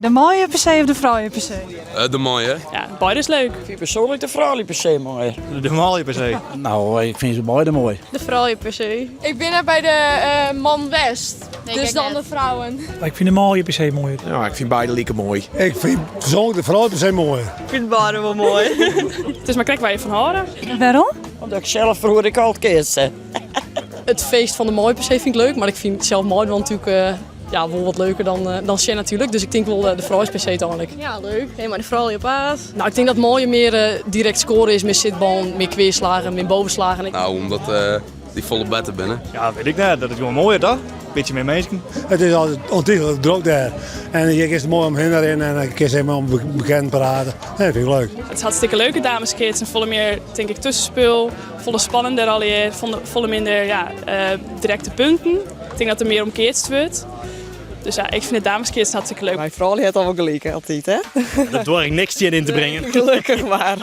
De manlju PC of de froulju PC? De manlju. Ja, beide is leuk. Ik fyn persoanlik de froulju PC moaier. De manlju PC. No, ik fyn se beide moai. De froulju PC. Ik bin net by de man west, dus dan de vrouwen. Ik fyn de manlju PC moaier. Ja, ik fyn beide like moai. Ik fyn persoanlik de froulju PC moaier. Ik fyn beide wol moai. It is mar krekt wêr't je fan hâlde. Wêrom? Omdat ik sels froeger ek altyd keatst ha. It feest fan de manlju PC fyn ik leuk, mar ik fyn sels meidwaan natuerlik ja, wol wat leuker dan sjen natuerlik. Dus ik tink wol de frouljus PC úteinlik. Ja, leuk. Hey, mei de froulju op paad. No, ik tink dat manlju mear direkt skoare is, mear sitballen, mear kweaslagen, mear bovenslagen. No, omdat dy folle better binne. Ja, wit ik net. Dat is gewoan moaier, toch? Bytsje mear minsken. It is altyd ûntichlik drok dêr. En hjir kinst moai omhinne rinne en dan kinst even mei ûnbekenden prate. Dat fyn ik leuk. It is hartstikke leuk it dameskeatsen. Folle mear, tink ik, tussenspul. Folle spannender allegear. Folle minder, ja, direkte punten. Ik tink dat der mear om keatst wurdt. Dus ja, ik fyn it dameskeatsen hartstikke leuk. Mei froulju hat al wol gelyk altyd, hè? Dêr doar ik niks tsjin yn te bringen. Gelokkich mar.